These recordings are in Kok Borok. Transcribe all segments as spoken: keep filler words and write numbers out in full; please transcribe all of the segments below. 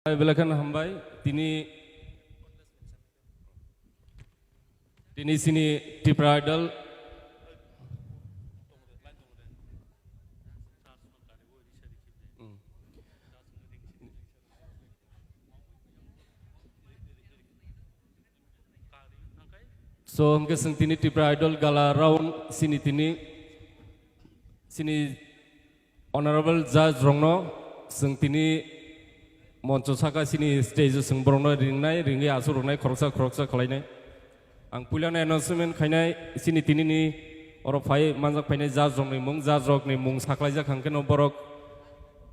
Belai kheno hambai. Tini, tini sini Tipra Idol. So, hwnkhe chwng tini Tipra Idol gala round sini tini, sini honorable judge rokno chwng tini moncho saka sini stage o chwng borokno ringnai, ringwi aswk rwnai khoroksa khoroksa khlainai. Ang puilano announcement khainai sini tinini oro phai manjak phainai judge rokni mung, judge rokni mung saklaijak hwnkhe no borok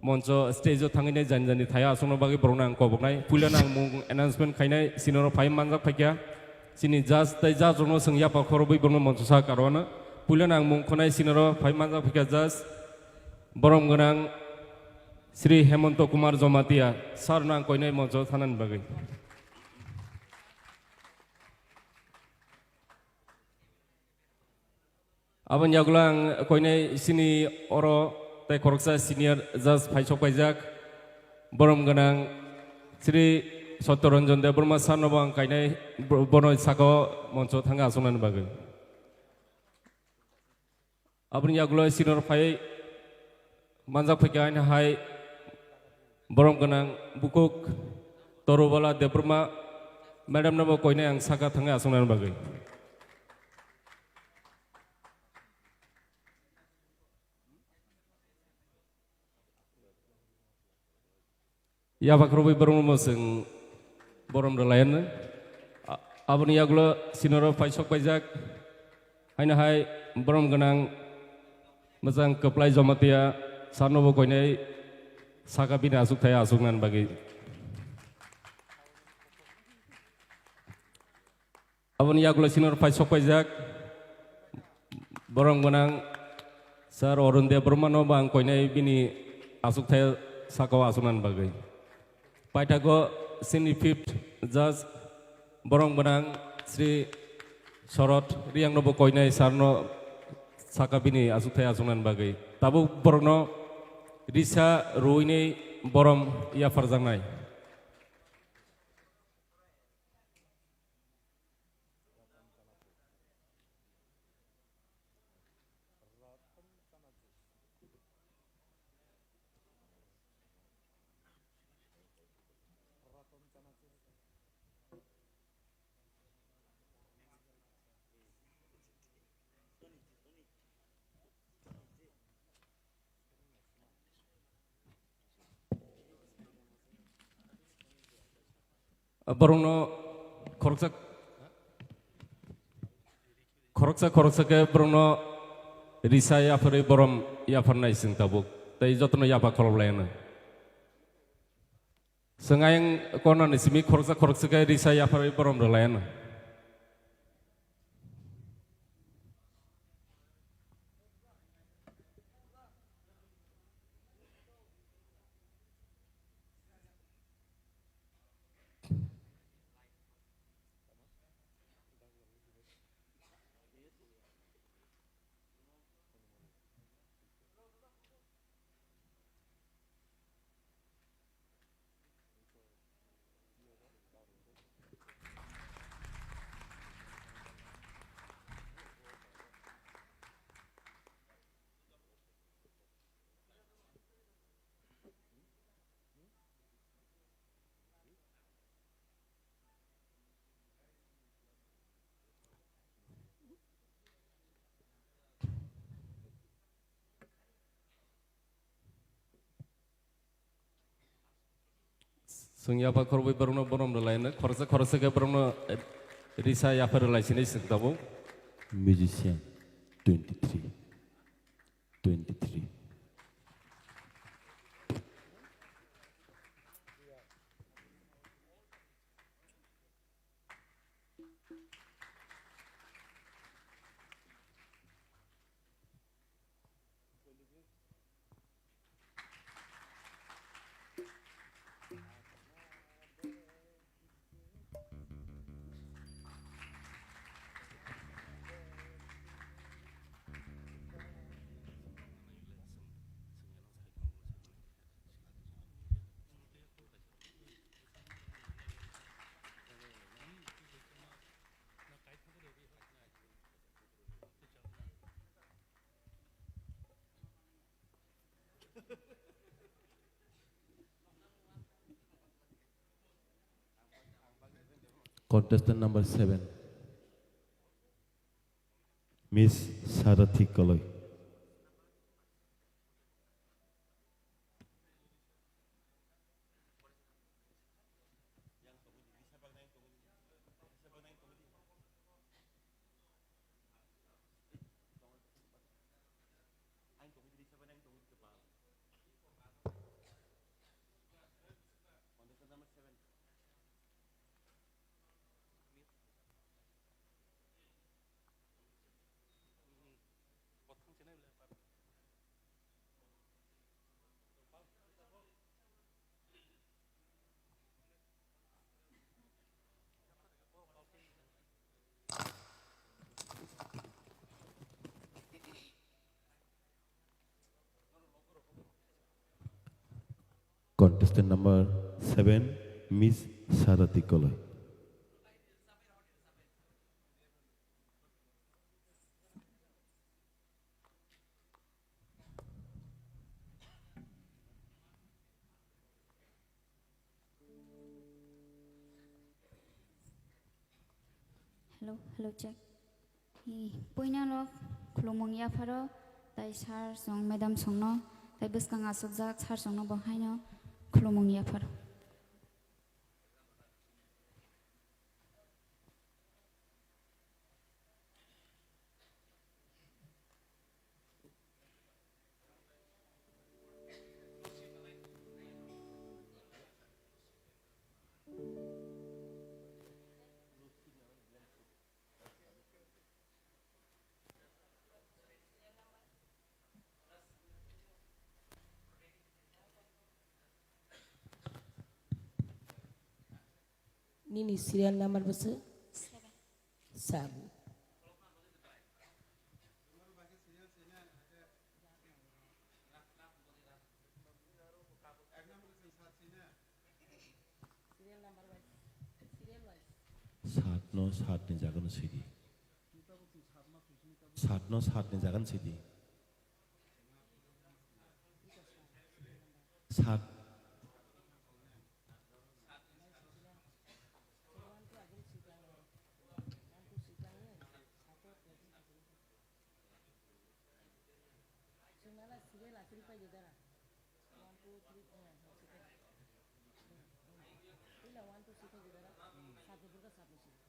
moncho stage o thangwi nai jani jani thaya aswkno bagwi borokno ang koboknai. Puilano ang mung announcement khainai sini oro phai manjak phaikha. Chini judge tei judge rokno chwng yapha khorobwi bono moncho sa karwana. Puilano ang mung khonai sinoro phai manjak phikha judge borom gwnang Shri Hemonto Kumar Jomatia sir no ang koinai moncho thanani bagwi. Aboni yagulo ang koinai sini oro tei khoroksa senior judge phai sok paijak, borom gwnang Shri Satyaranjan Debbarma sir no bo ang kainai bo-, bono saka o moncho thangwi aswknani bagwi. Aboni yagulo senior phai manjak phaikha haino hai borom gwnang bukhuk Torubala Debbarma madam no bo koinai ang saka thangwi aswknani bagwi. Yapha khoroknwi borokno bo chwng borom rwlaiyano. A-, aboni yagulo sinoro phai sok paijak. Haino hai borom gwnang mwchang kwplai Jomatia sir no bo koinai saka bini aswk thai aswknani bagwi. Aboni yagulo sinor phai sok paijak borom gwnang sir Arun Debbarma no bo ang koinai bini aswk thai saka o aswknani bagwi. Paithago sini fifth judge borom gwnang Shri Shorod Riyang no bo koinai sir no saka bini aswk thai aswknani bagwi. Tabuk borokno risa rwinai borom yapharjaknai. Borokno khoroksa, khoroksa, khoroksa khe borokno risa yapharwi borom yapharnai chwng tabuk. Tei jotono yapha kholoplaiano. Chwng ayang konani simi khoroksa, khoroksa khe risa yapharwi borom rwlaiano. Chwng yapha khoroknwi borokno borom rwlaino, khoroksa khoroksa khe borokno, eh, risa yapha rwlai sini chwng tabuk. Musician twenty-three, twenty-three. Contestant number seven, Miss Sarathi Koloi. Contestant number seven, Miss Sarathi Koloi. Hello, hello, check. Hi, puina rok khulumung yapharo, tai sir song, madam songno, tai bwskang asokjak sir songno bo haino khulumung yapharo. Nini serial number bwswk? Seven. Seven. Satno satni jagano sidi. Satno satni jagano sidi. Sat. Chwng ala serial aswk pai di dara. One, two, three, eh, puila one, two, three pai di dara. Sat ni purka sat ni sidi.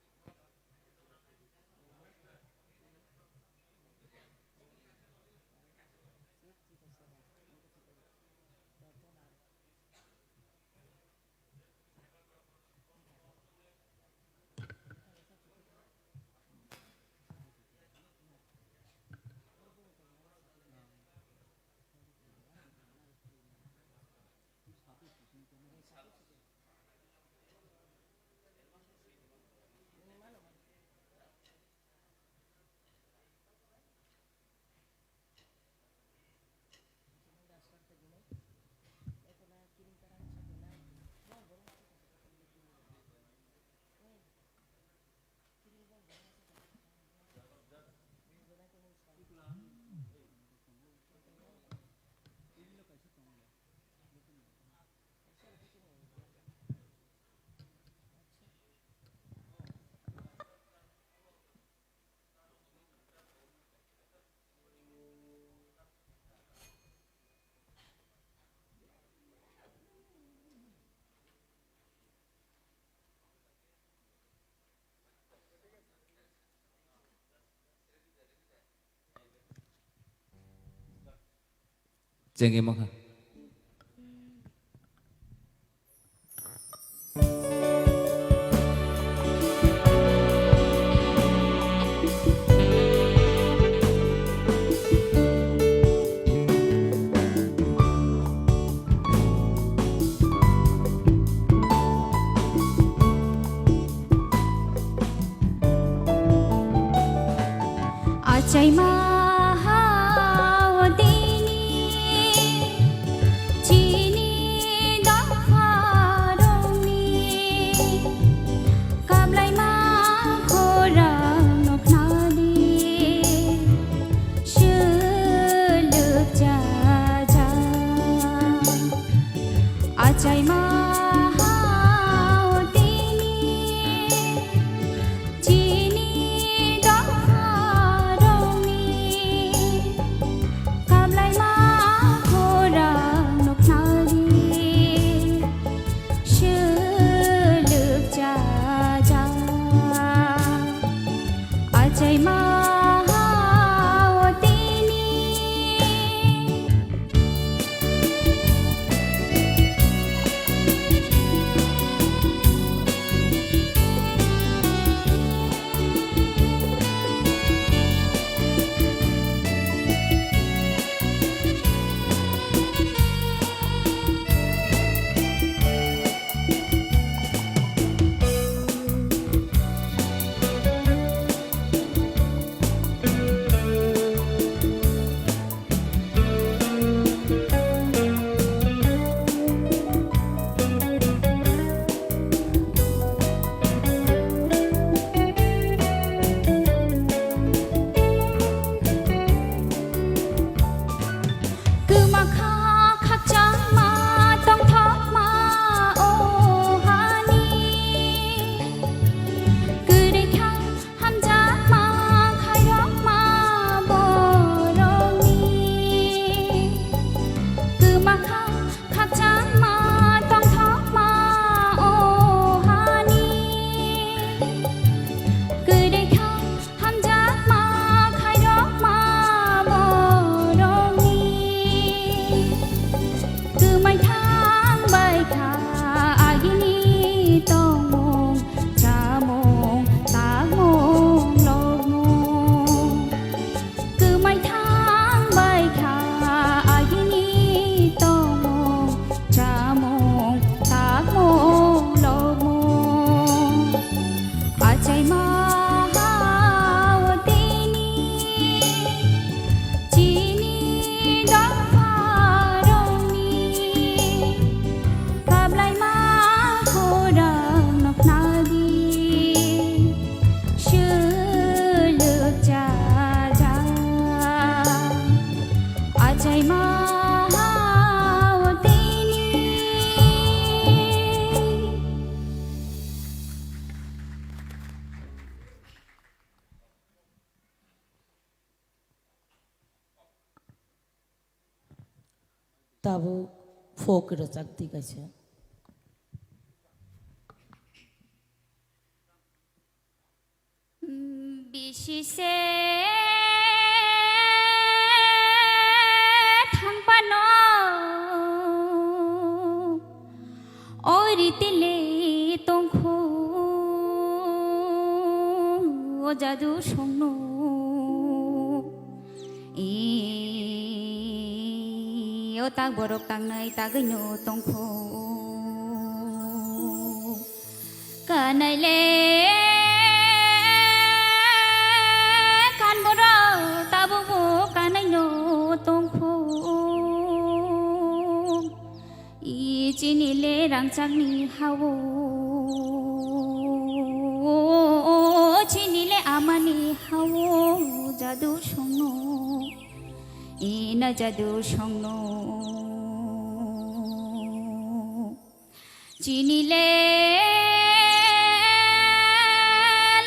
Chengwi mankha. Achaima ha o dini chini dopha rongni kablai ma khorang noknani suluk jaja. Achaima ha o dini Tabuk folk rwchapdi kaisa. Bisi se thang phano, o riti le tongkhu, o jadu songno. I, o tak borok tangnai tagwino tongkhu. Kanai le kan borok tabukbo kanaino tongkhu. I chini le rangchakni hao, chini le amani hao jadu songno, ina jadu songno. Chini le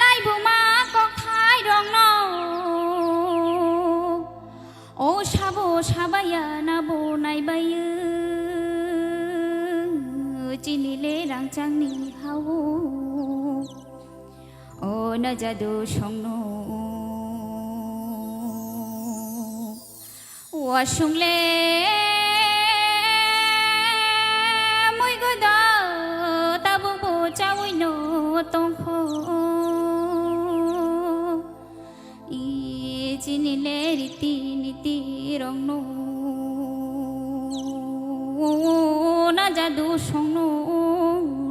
laibuma kokthai rokno, o sabo sabaya nabo naibayo, chini le rangchakni hao, o na jadu songno. Wasung le muigo do tabukbo chaui no tongkho. I chini le riti niti rokno na jadu songno,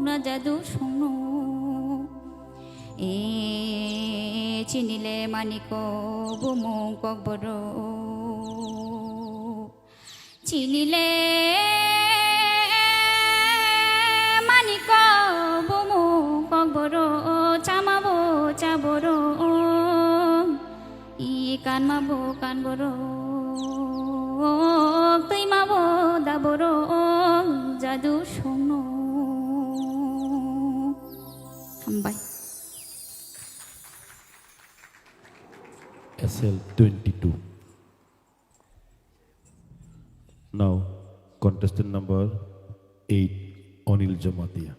na jadu songno. E chini le maniko bumung kokborok. Chini le maniko bumung kokborok, chamabo chaborok, i kanmabo kanborok, twimabo daborok, jadu songno. Hambai. S L twenty-two. Now, contestant number eight, Anil Jamatia.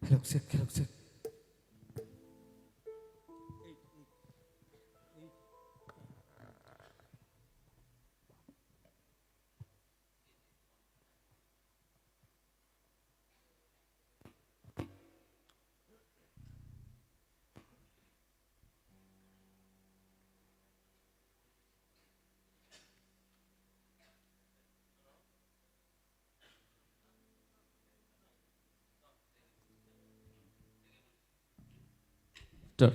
Khelok sek, khelok sek. Start.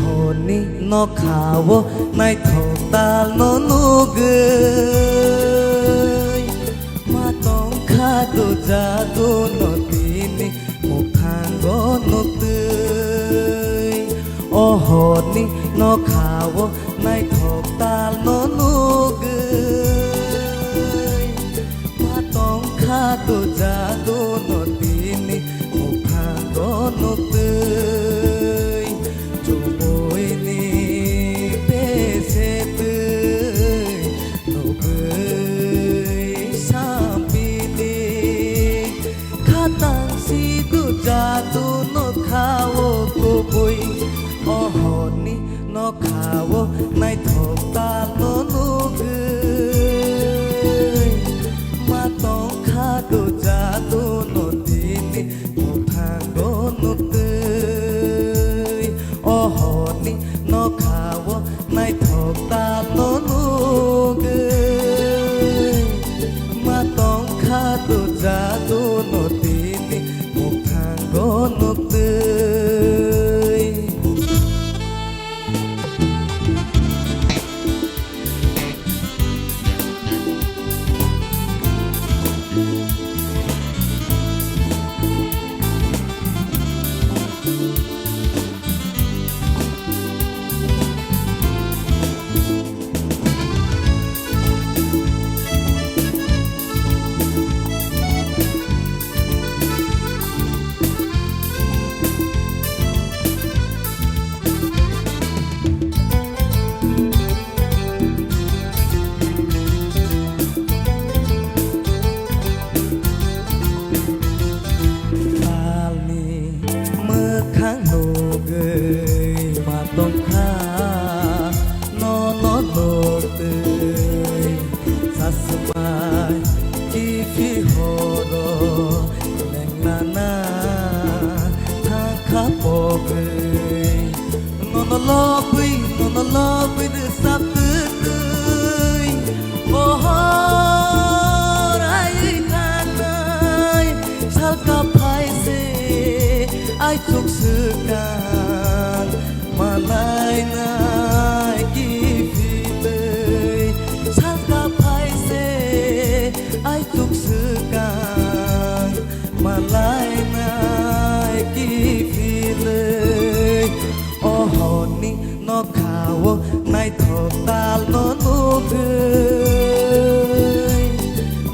Horni nokhao naithok talno nugwi, ma tongkha do jaduno tini mukhango nuktwi. O horni nokhao naithok talno nugwi, ma tongkha do jaduno tini mukhango nuktwi. Chumuini pesetwi nugwi sampili. Khatang si do jadu nokhao kubui, o horni nokhao naithok talno nugwi. Ma tongkha do jaduno tini mukhango nuktwi. Tano nugwi ma tongkha do jadu no tini mukhango nuktwi. Talni mwkhang nugwi ma tongkha nono nuktwi. Chasmai kiphilwi horo lenglana thangkha pogwi. Nono lobwi, nono lobwi rwchaptwi. Bohor ai thangnai salka phaise, aichuk swkang malainai kiphilwi. Salka phaise, aichuk swkang malainai kiphilwi. O horni nokhao naithok talno nugwi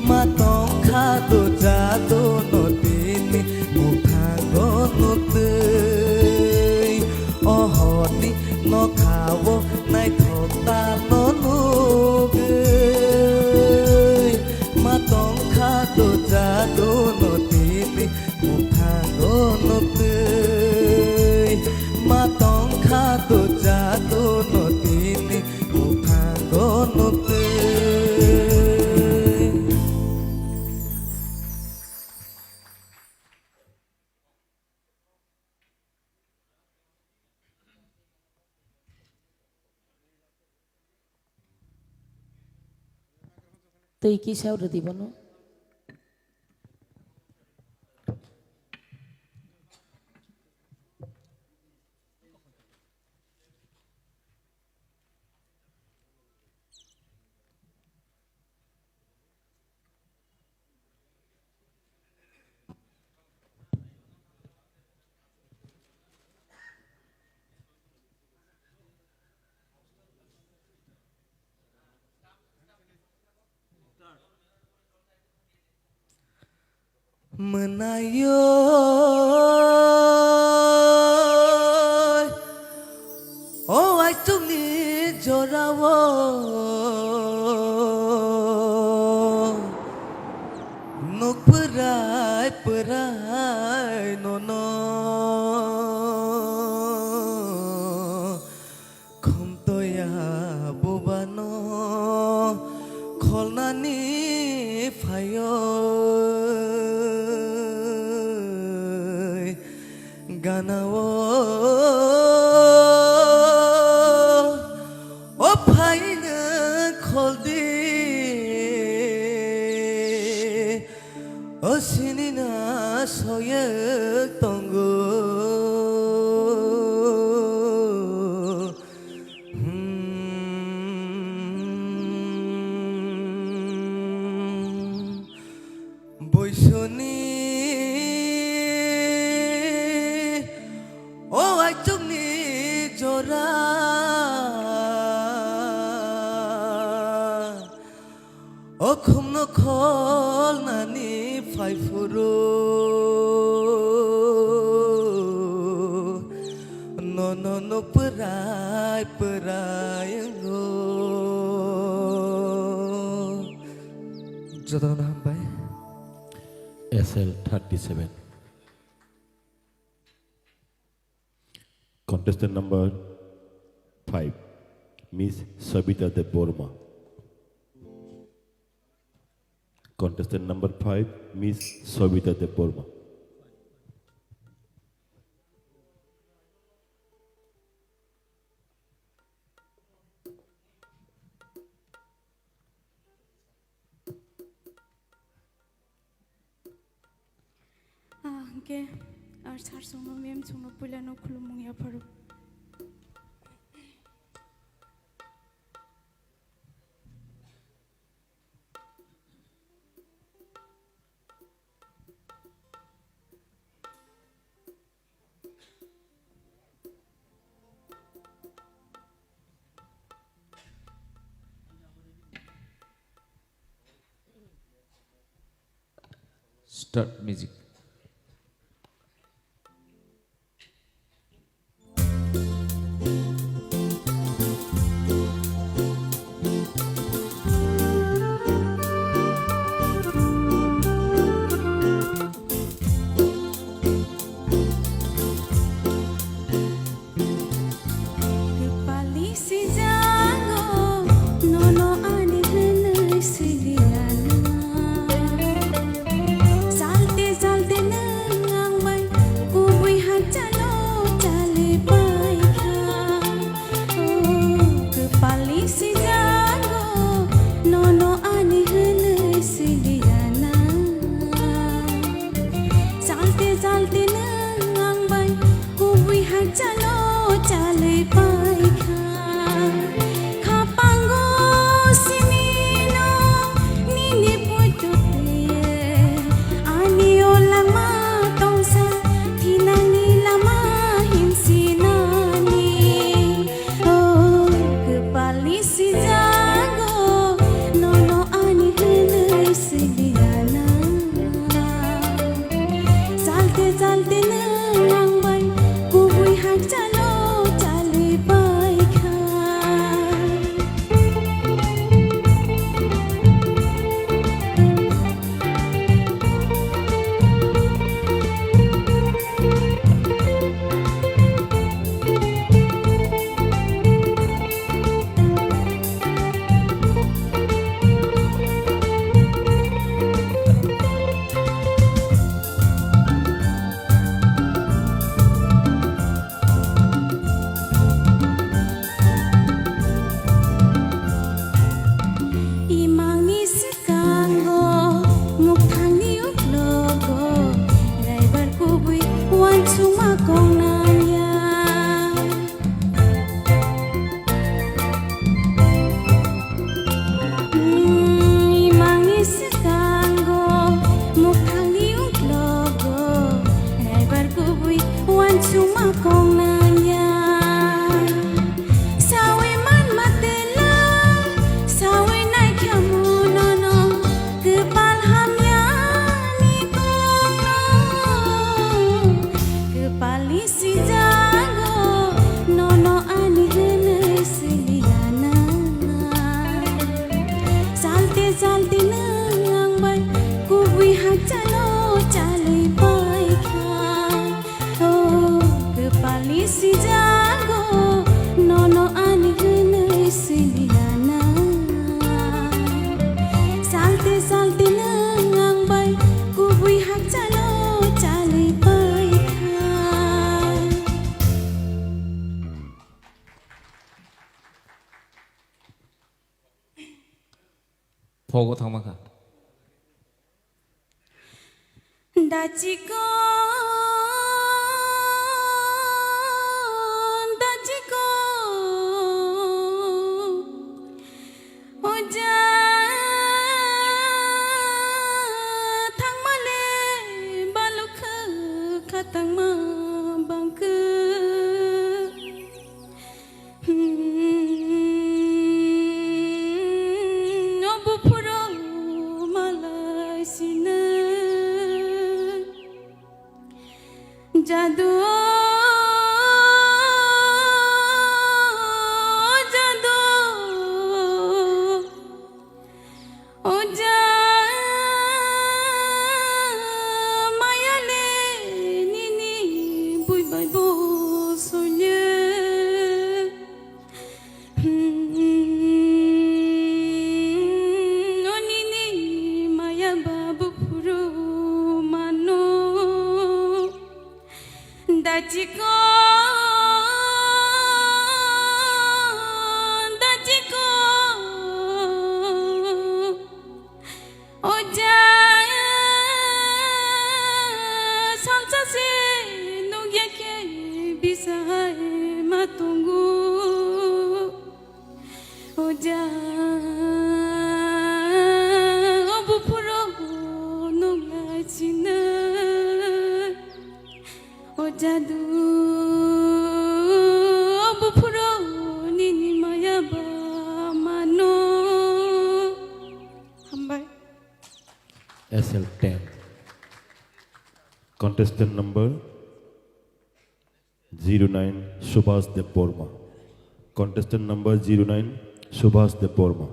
ma tongkha do jadu no tini mukhango nuktwi. O horni nokhao naithok talno nugwi ma tongkha do jadu no tini mukhango nuktwi. Ma tongkha do jadu no tini mukhango nuktwi. Twi kisa rwdi bono. Mwnaio o aichukni jorao nuk pwrai pwrai nono. Khumtoya bubano kholnani phaio ganao o phaino kholdi. O sinina soyek tongo. Hmm. Boisoni o aichukni jora. O khumno kholnani phai phuru nono nuk pwrai pwrai wngo. Jotono hambai. S L thirty-seven. Contestant number five, Miss Sabita Debbarma. Contestant number five, Miss Sabita Debbarma. Ke, ar sar songno mem songno puila no khulumung yapharo. Start music. Kwpalni sijago nono ani hwnwi swiliya na. Salte salte nwng ang bai kubui hakchalo chali paikha. O kwpalni sijago nono ani hwnwi swiliya na. Salte salte nwng ang bai kubui hakchalo chalwi paikha. Khapango simi no nini puitutwi ani o langma tongsa thinani lama himsinani. O kwpalni sijago nono ani hwnwi swiliya na. Salte salte nwng ang bai kubui hakchalo chalwi paikha. Imangni swkango, mukthangni uklogo, raibar kubui uansukma kongnangya. Imangni swkango, mukthangni uklogo, raibar kubui uansukma kongnangya. Sawi manma tela, sawi naikhamu nono, kwpal hamyani kokno. Kwpalni sijago, nono ani hwnwi swiliya na. Salte salte nwng ang bai kubui hakchalo chalwi paikha. O kwpalni sijago, nono ani hwnwi swiliya na. Salte salte nwng ang bai kubui hakchalo chalwi paikha. Phogo thangma kha. Dachiko, dachiko, oja thangmale balukha khatangma bangkha. Hmm, o buphuru malai sinai. Jadu, jadu. Oja maya le nini bui bai bo soile. Hmm, o nini maya ba buphuru mano. Dachiko, dachiko, oja, salsa Ja, o buphuru nung lai chini. O jadu, o buphuru nini maya ba mano. Hambai. S L ten. Contestant number zero nine, Subhas Debbarma. Contestant number zero nine, Subhas Debbarma.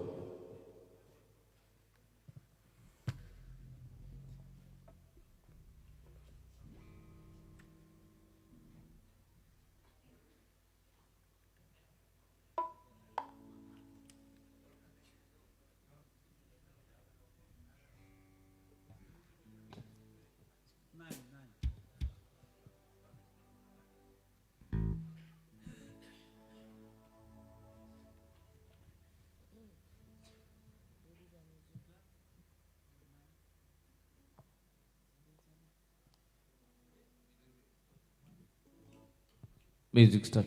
Music start.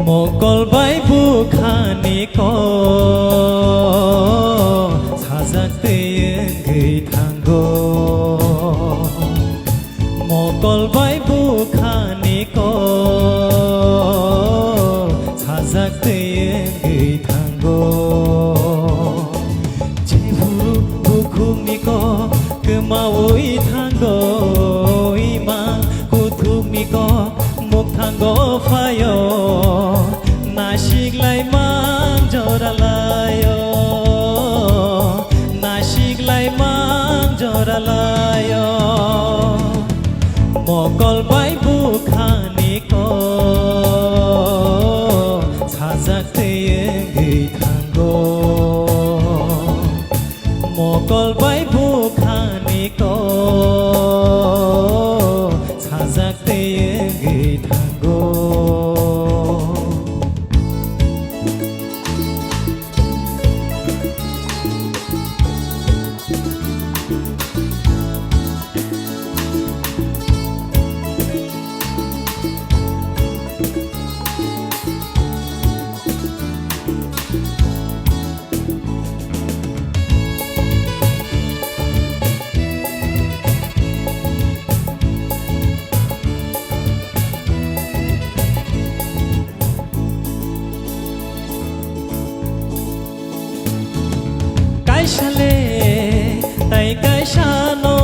Mokol bai bukhani kok sajak twi wngwi thango. Mokol bai bukhani kok sajak twi wngwi thango. Jephuru bukhukni kok kwmawi thango, ima kuthukni kok mukthango phaio. Naisik lai mang jora laio, naisik lai mang jora laio. Mokol bai bukhani kok sajak twi wngwi thango. Mokol bai bukhani kok sajak twi wngwi thango. Kaisa le tai kaisa no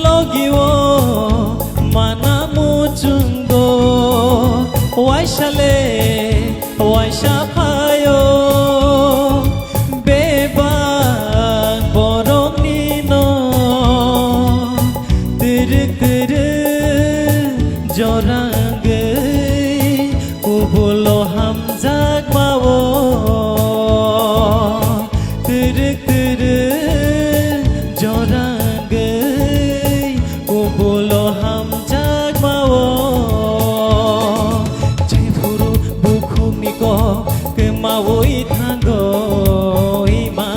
logi o mana muchungo, waisa le waisa phaio bebak borokni no twrwk twrwk jora wngwi kubulo hamjakmao. Twrwk twrwk jora wngwi kubulo hamjakmao. Jephuru bukhukni kok kwmawi thango, ima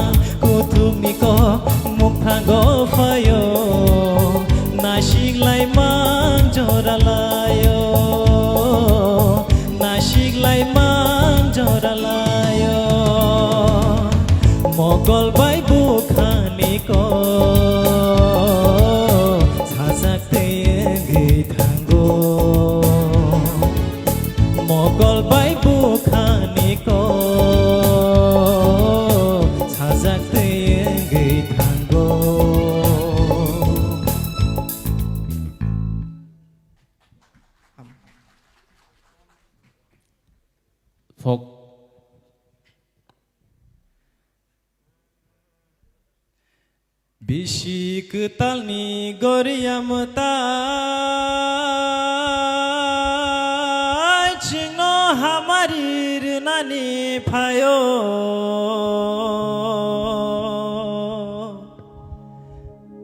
kuthukni kok mukthango phaio. Naisik lai mang jora laio, naisik lai mang jora laio. Mokol bai bukhani kok sajak twi wngwi thango. Mokol bai bukhani kok sajak twi wngwi thango. Folk. Bisi kwtalni goriya mwtai chwngno hamari rwnani phaio.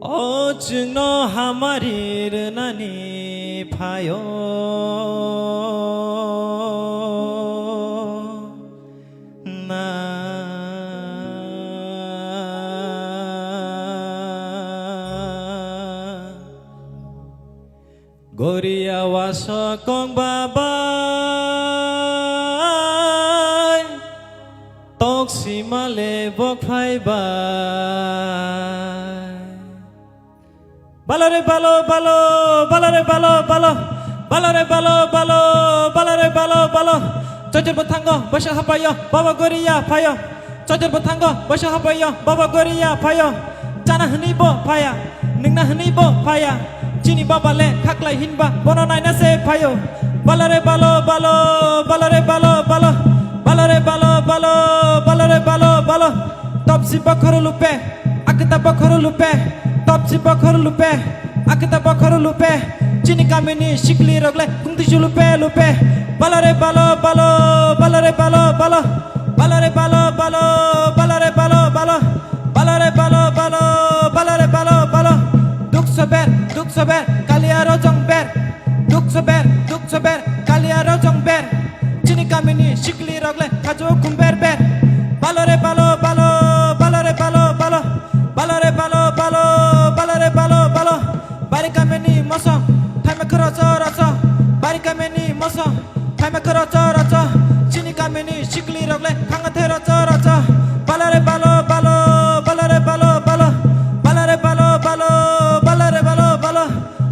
O chwngno hamari rwnani phaio na. Goria waso kong babai, tok simale bok phaibai. Balo re balo, balo, balo re balo, balo. Balo re balo, balo, balo re balo, balo. Chojor bwthango, bosa hapayo, baba goria phayo. Chojor bwthango, bosa hapayo, baba goria phayo. Chana hwnwi bo phaya, nungna hwnwi bo phaya. Chini baba le khaklai hinba, bono naina se phayo. Balo re balo, balo, balo re balo, balo. Balo re balo, balo, balo re balo, balo. Topsi bokhoro lupe, akita bokhoro lupe. Topsi bokhoro lupe, akita bokhoro lupe. Chini kamini sikli rogle, kungti julupe lupe. Balo re balo, balo, balo re balo, balo. Balo re balo, balo, balo re balo, balo. Balo re balo, balo, balo re balo, balo. Duk sober, duk sober, kalia rojong ber. Duk sober, duk sober, kalia rojong ber. Chini kamini sikli rogle, khajo khum ber ber. Balo re balo, balo, balo re balo, balo. Balo re balo, balo, balo re balo, balo. Bari kamini mosong, thaima khoro cho ro cho. Bari kamini mosong, thaima khoro cho ro cho. Chini kamini sikli rogle, thanga the ro cho ro cho. Balo re balo, balo, balo re balo, balo. Balo re balo, balo, balo re balo, balo.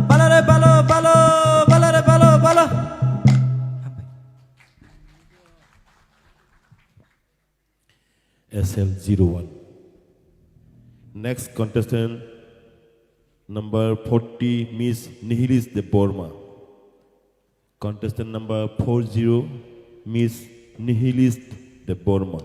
Balo re balo, balo, balo re balo, balo. S L zero one. Next contestant number forty, Miss Nihilis Debbarma. Contestant number four zero, Miss Nihilis Debbarma.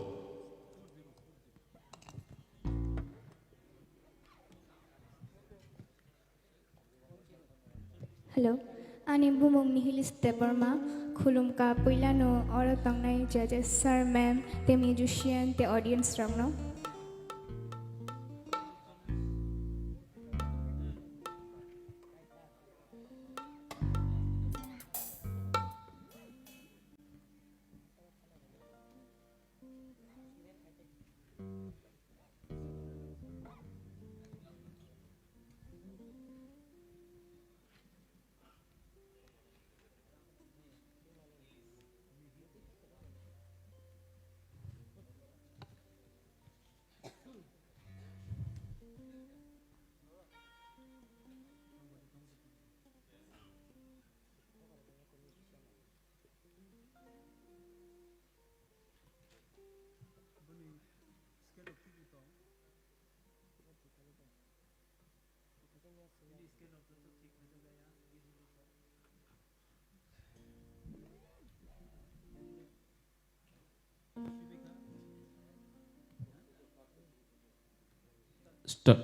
Hello, ani bumung Nihilis Debbarma, khulumkha puilano oro tongnai judges, sir, ma'am, tei musician, tei audience rokno. Start.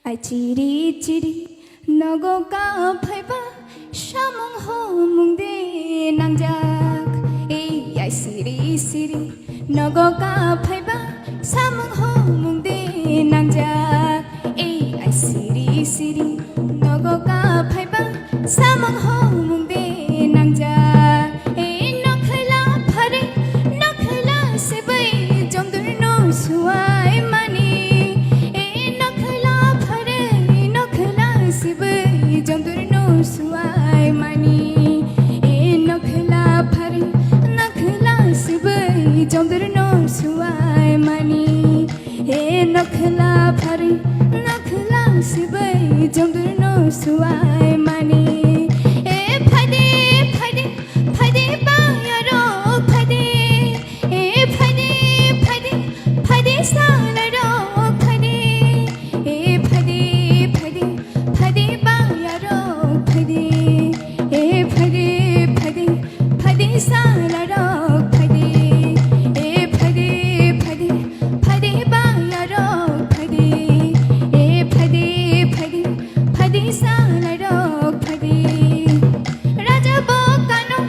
Ai chiri chiri nogo ka phaiba samung homung de nangjak. Ei ai siri siri nogo ka phaiba samung homung de nangjak. Ei ai siri siri nogo ka phaiba samung homung de nangjak. Ei nokhla phare nokhla sibai jomdur no suai mani. Ei nokhla phare nokhla sibai jomdur no suai mani. Ei nokhla phare nokhla sibai jomdur no suai mani. E nokhla phari, nokhla sibai jomdur no suai mani. E phaidi, phaidi, phaidi bayarok phaidi. E phaidi, phaidi, phaidi salarok phaidi. E phaidi, phaidi, phaidi bayarok phaidi. E phaidi, phaidi, phaidi salarok phaidi. E phaidi, phaidi, phaidi bayarok phaidi. E phaidi, phaidi, phaidi salarok phaidi. Raja bo kano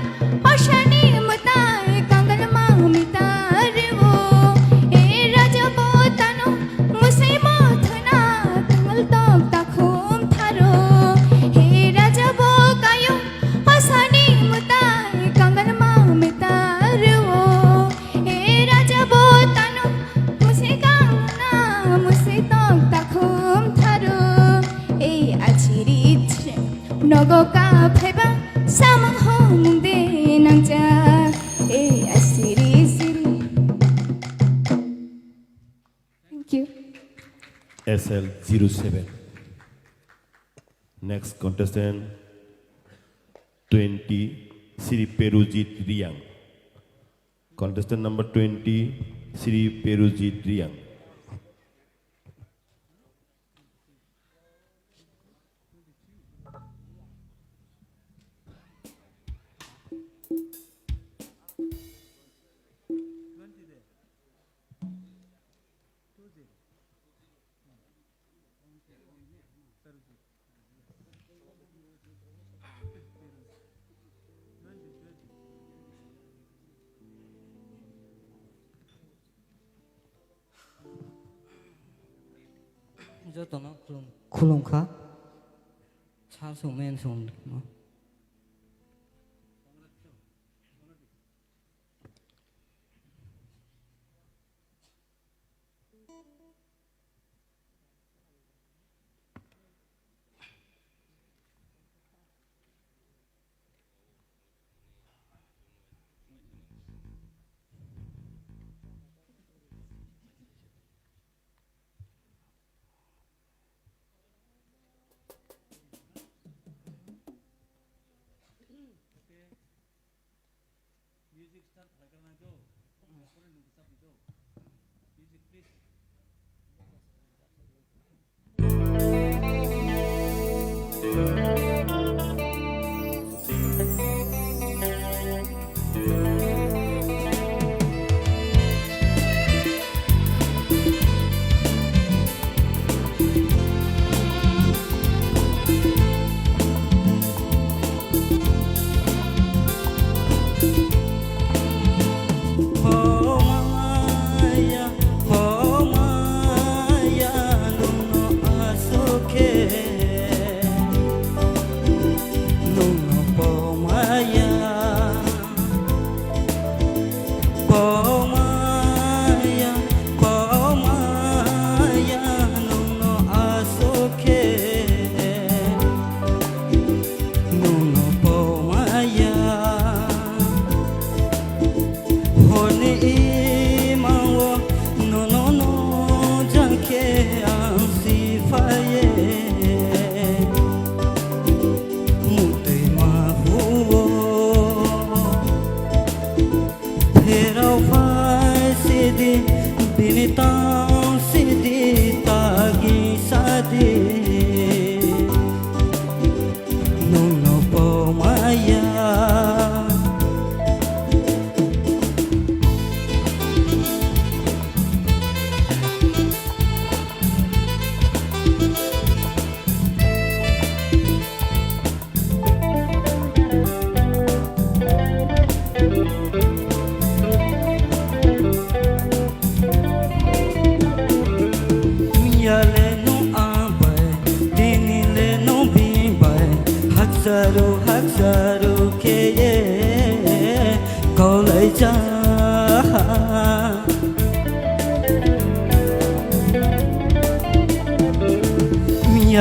osani mwtai kangal ma mita rwo. E raja bo tano musai mo thana kangal tok takhum tharo. E raja bo kayo Asani mwtai kangal ma mwtai rwo. E raja bo tano, musai kangna, musai tok takhum tharo. Ei achiri chire, nogo ka phaiba, samung homung de nangja. Ei asiri siri. Thank you. S L zero seven. Next contestant, twenty, Sri Perujit Riang. Contestant number twenty, Sri Perujit Riang. Jotono khulum, khulumkha. Sir song, men song. Music start khlai kha nai do. Music, please.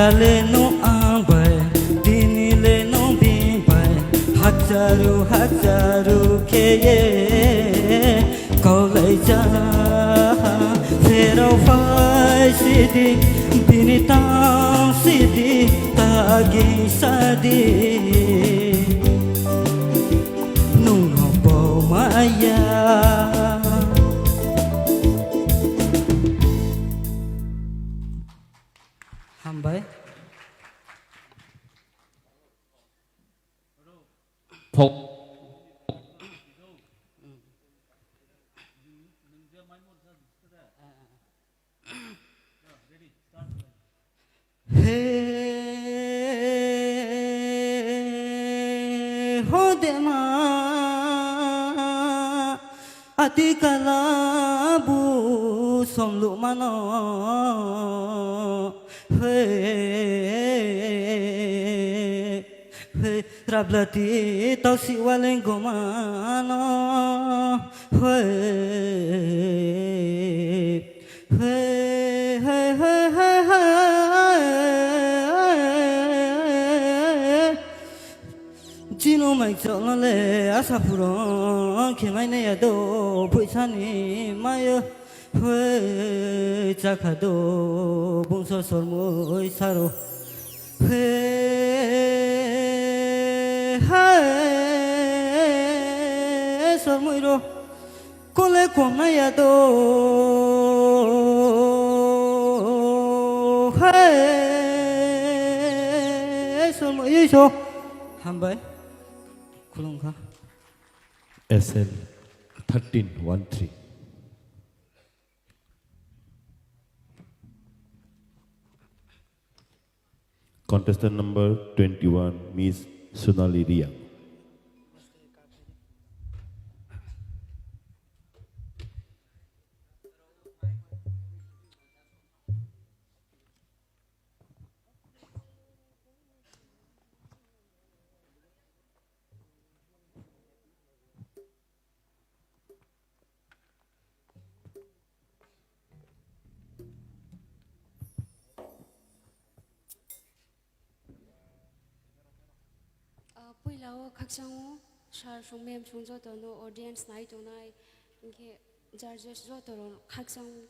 Leno ang bai, tini leno bini bai, hajaru hajaru kheye kaulai ja. Pherao phai sidi, bini tang sidi, tagi sadi, nungno pau maya. Hambai. Pok. He hodema atikala bu somlu mano. He, he, rablati tausi waleng gomano. He, he, he, he, he. Chino mai chokno le asa phuron khe mai nai ya do, phuisani mayo. Hoi chakha do bungso sormoi saro. He, he, sormoi ro. Kole kong nai ya do. He, sormoi so. Hambai. Khulumkha. S L thirteen one three. Contestant number twenty-one, Miss Sonali Riang. Ah, puila o khakchang o sir song ma'am song joto no audience nai tongnai, hinkhe judges joto rok khakchang o.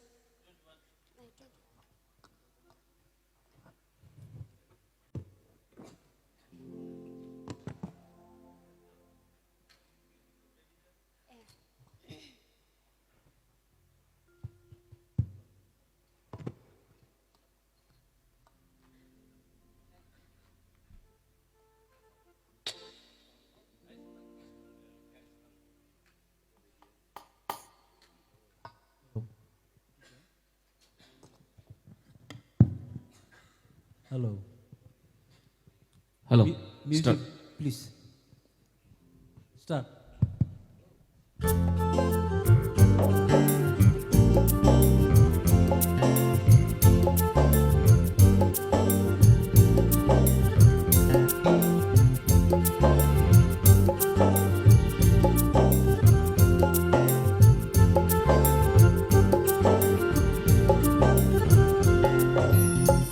Hello. Hello. Mu-, music, start, please. Start.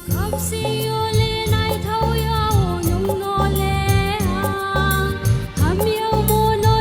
Khamsio le naithao ya o nungno le ang, hamya mono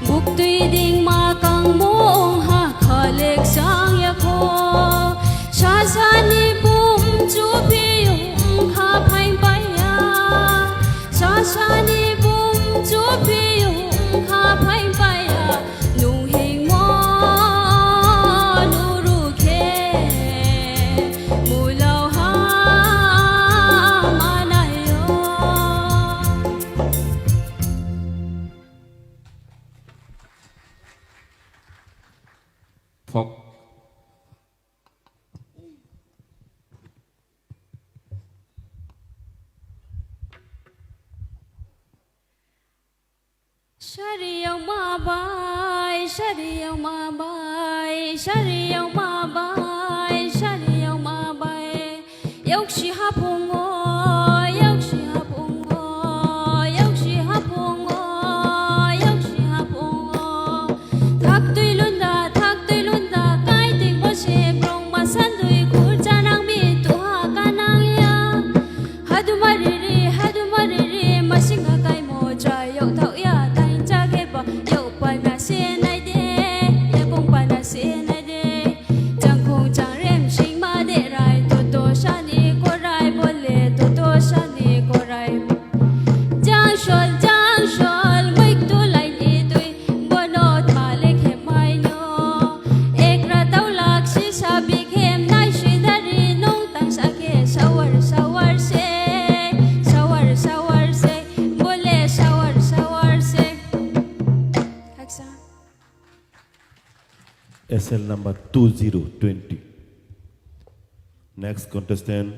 Buktwi dingma kangmo wngha khalek chang yakho. Sasani bum chuphi wngkha phaing paiya. Sasani bum chuphi wngkha phaing paiya. Nung hingmo nuru khe mulao ha manayo. Phok. Sari yong ma bai, sari yong ma bai, sari yong ma bai, sari yong ma bai. Yaksi hapungo, yaksi hapungo, yaksi hapungo, yaksi hapungo. Thaktwi lunda, thaktwi lunda, kaiting bo se brong ma sandwi khurcha nang mi tuha kanang ya. Haduma riri, haduma riri, masinga kaimo chayok thok ya, tain chake ba, yok pana se nai de, yakung pana se nai de. Jangkhung jangrem singma derai, toto sani korai bole, toto sani korai. Jangsol, jangsol, muitu laini twi, bonot malik hemaino. Ekra taulak sisa bikhem nai sidari nung tangsa khe sawar, sawar se, sawar, sawar se, bole sawar, sawar se. Haksa. S L number two zero twenty. Next contestant,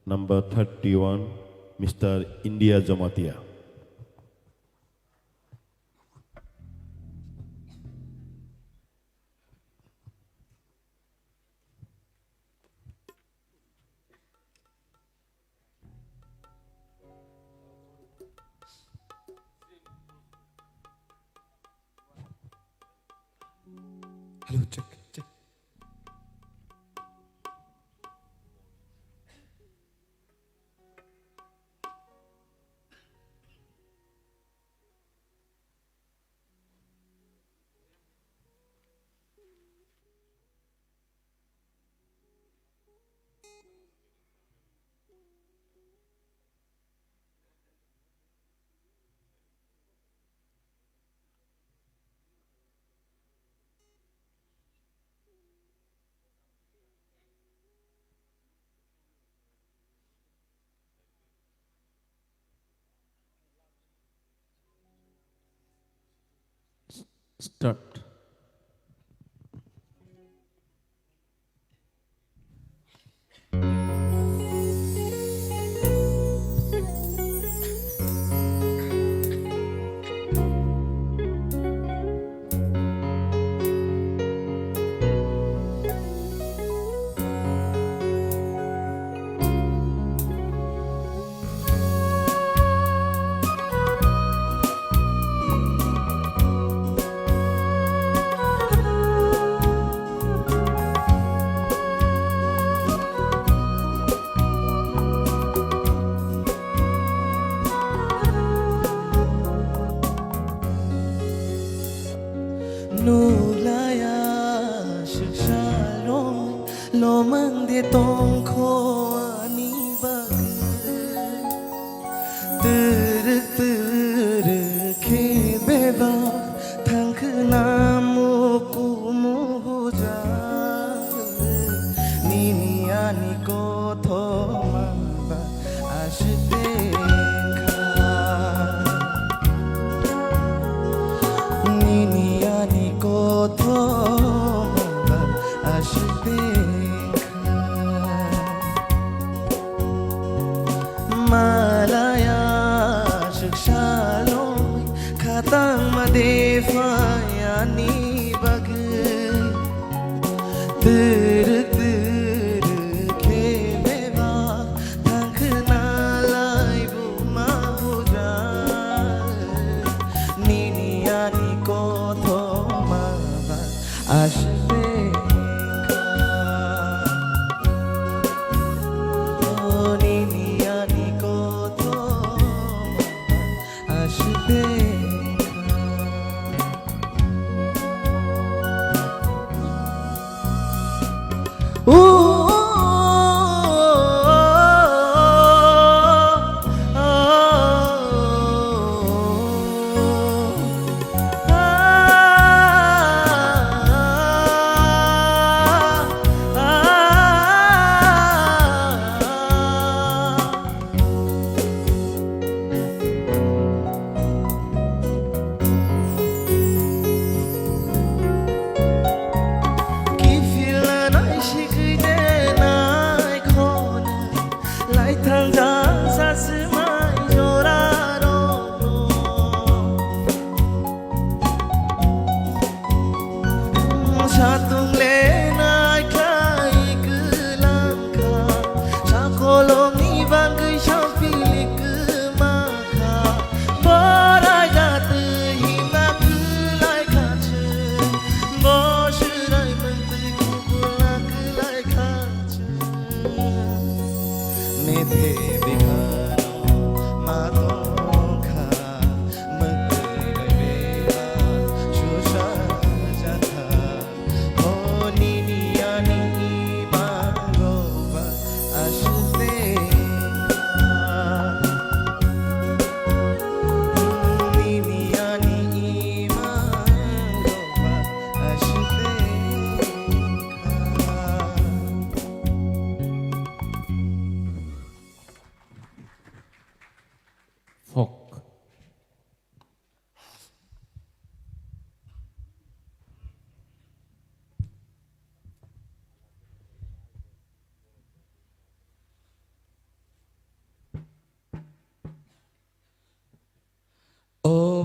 number thirty-one, Mister India Jamatia. Hello, check, check. Start. Nulaya swksa rong lomang de tongkho ani bagwi. Twrwk twrwk khe bebak thangkhwna mukumu hujak. Nini ani kothoma ba aswk tengkha. Nini ani kothoma aswk tengkha. Malaya swksa loi khatang ma de phai ani bagwi. Twrwk twrwk khe bebak thangkhwna lai buma hujak. Nini ani kothoma ba aswk tengkha. O nini ani kothoma ba aswk tengkha.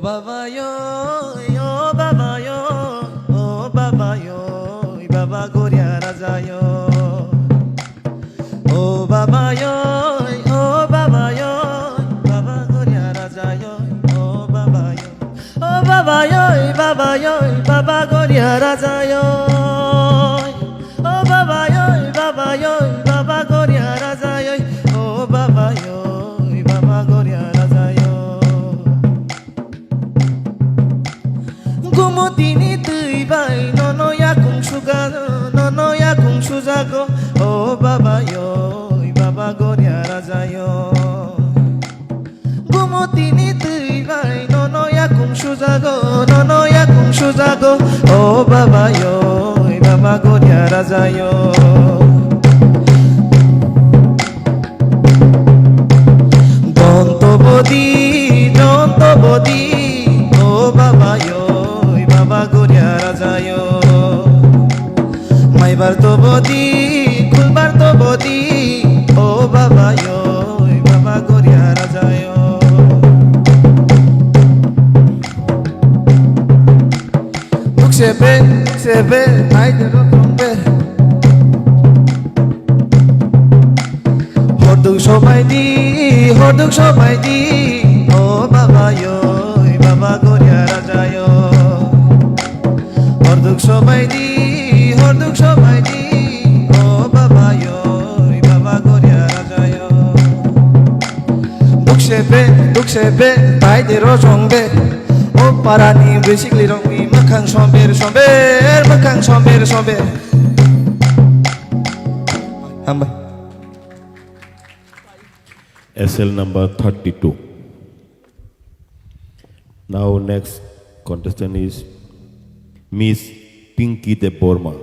Baba yo, o baba yo, o baba yo, baba Goria Raja yo. O baba yo, o baba yo, baba Goria Raja yo. O baba yo, o baba yo, baba yo, baba Goria Raja yo. O baba yo, baba yo, baba Goria Raja yo. O baba yo, baba Goria Raja yo. Gumutini twi bai nono yakung suga, nono yakung sujago, o baba yo, baba Goria Raja yo. Gumutini twi bai nono yakung sujago, nono yakung sujago, o baba yo, baba Goria Raja yo. Donto bodi, donto bodi, o baba yo, baba Goria Raja yo. Maibar to bodi, khulbar to bodi, o baba yo, baba Goria Raja yo. Duk sebe, sebe, nai de ro tong be. Horduk sobai di, horduk sobai di, o baba yo, baba Goria Raja yo. Horduk sobai di, horduk sobai di, o baba yo, baba Goria Raja yo. Duk sebe, duk sebe, bai de ro tong be. O parani bisikli rokni mwkhang somber somber, mwkhang somber somber. Hambai. S L number thirty-two. Now next contestant is Miss Pinky Debbarma.